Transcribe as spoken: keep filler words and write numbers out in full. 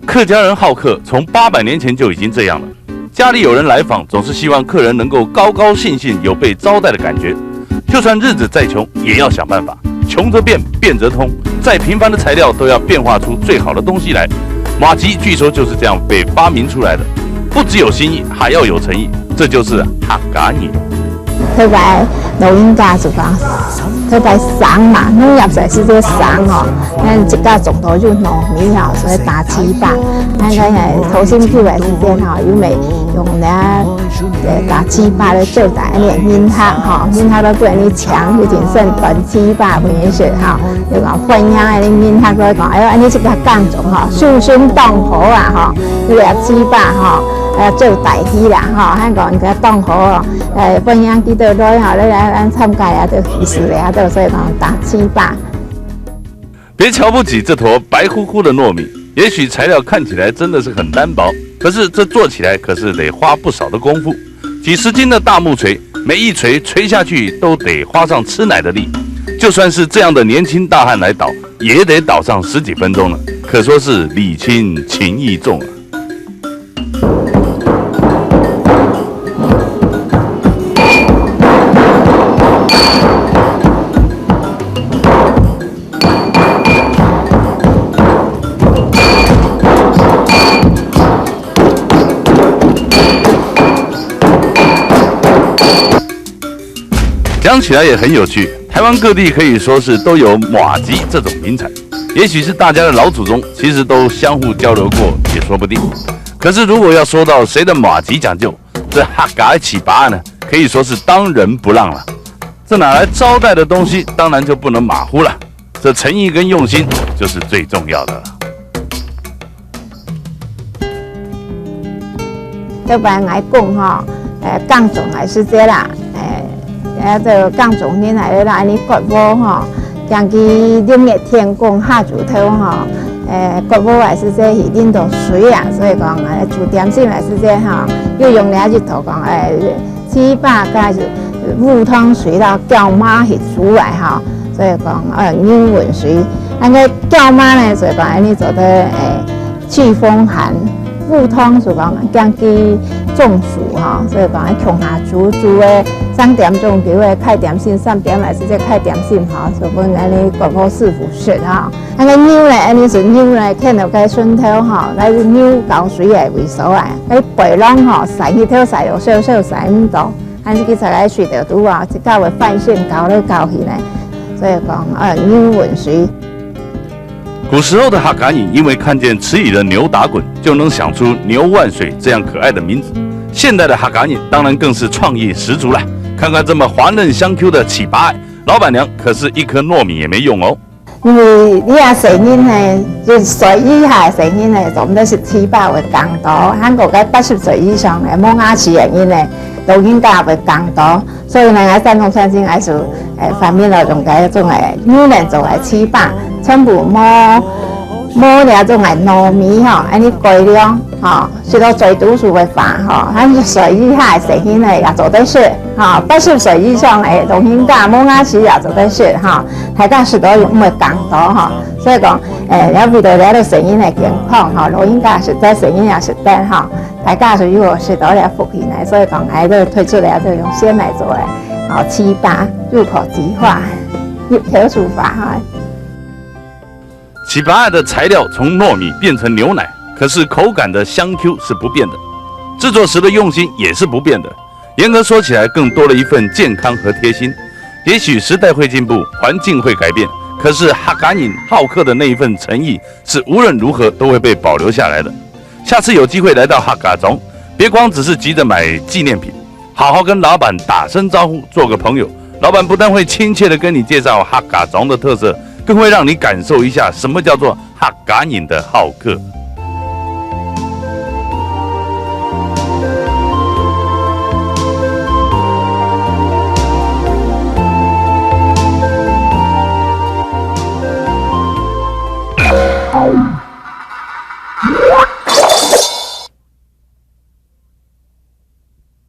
客家人好客，从八百年前就已经这样了。家里有人来访，总是希望客人能够高高兴兴，有被招待的感觉。就算日子再穷，也要想办法。穷则变，变则通，再平凡的材料都要变化出最好的东西来。麻糬据说就是这样被发明出来的，不只有心意，还要有诚意，这就是客家人。特别老人家就讲，特别省嘛，农业就係个省哦，咱自家种到有糯米哦，所以打糍粑。咱个土生土个时间吼，有没用了？ 呃，打糍粑个做台，恁呢人客吼，人客都過恁呢搶，有陣時團糍粑分人食吼，就講歡迎恁呢人客都講，哎喲，恁呢這个耕種吼，收成當好啊吼，這个糍粑吼，呃，做代替啦吼，還講這个當好哦，呃，歡迎佢兜來吼，來來咱參加啊，就意思了，就所以講打糍粑。 别瞧不起这坨白乎乎的糯米，也许材料看起来真的是很单薄，可是这做起来可是得花不少的功夫。几十斤的大木锤，每一锤锤下去都得花上吃奶的力。就算是这样的年轻大汉来捣，也得捣上十几分钟了，可说是礼轻情意重啊。 讲起来也很有趣，台湾各地可以说是都有麻糬这种名产，也许是大家的老祖宗其实都相互交流过，也说不定。可是如果要说到谁的麻糬讲究，这客家的糍粑呢，可以说是当仁不让了。这拿来招待的东西，当然就不能马虎了。这诚意跟用心就是最重要的了。 頭擺𠊎講吼，誒，耕種个時節啦，誒，這个耕種人來啦，恁呢割禾吼，驚佢六月天光下晝頭吼，誒，割禾个時節佢淋到水啊，所以講，誒，煮點心个時節吼，又用這一道講，誒，糍粑加烏糖水啦，攪嫲去煮个吼，所以講，誒，牛汶水。恁个攪嫲呢，所以講，恁呢做得，誒， 祛風寒。烏糖就講驚佢中暑吼，所以講愛共下煮，煮个三點鐘就愛開點心，三點个時節開點心吼，就分恁呢割禾師傅食吼。恁个牛呢，恁呢係牛呢，牽到該脣頭吼，該係牛搞水个位所啊，該背囊吼，曬日頭曬到燒燒曬毋到，還係佢在該水頭肚啊，自家會翻身搞來搞去呢。所以講，呃，牛汶水。 古时候的客家人因为看见池里的牛打滚，就能想出牛万水这样可爱的名字。现代的客家人当然更是创意十足啦！看看这么滑嫩香Q的糍粑，老板娘可是一颗糯米也没用哦。因為這細人呢，就十歲以下个細人呢，做毋得食糍粑會耕到，還過該八十歲以上个無牙齒个人呢，老人家會耕到。 所以呢，𠊎山東山城還係，誒，發明了種个，種个牛奶做个糍粑，全部無，無這種个糯米吼，恁呢改良吼，食到嘴肚就會化吼，還係十歲以下个細人呢也做得食吼，八十歲以上个老人家無牙齒也做得食吼，大家食到毋會耕到吼。所以講，誒，也為了這个細人个健康吼，老人家食得，細人也食得吼。 大家就有食到這福氣呢，所以講，𠊎就推出了就用鮮奶做个，哦，糍粑，入口即化，入口即化哈。糍粑的材料从糯米变成牛奶，可是口感的香Q是不变的，制作时的用心也是不变的。严格说起来，更多了一份健康和贴心。也许时代会进步，环境会改变，可是客家人好客的那一份诚意，是无论如何都会被保留下来的。 下次有机会来到客家庄，别光只是急着买纪念品，好好跟老板打声招呼，做个朋友。老板不但会亲切的跟你介绍客家庄的特色，更会让你感受一下什么叫做客家人的好客。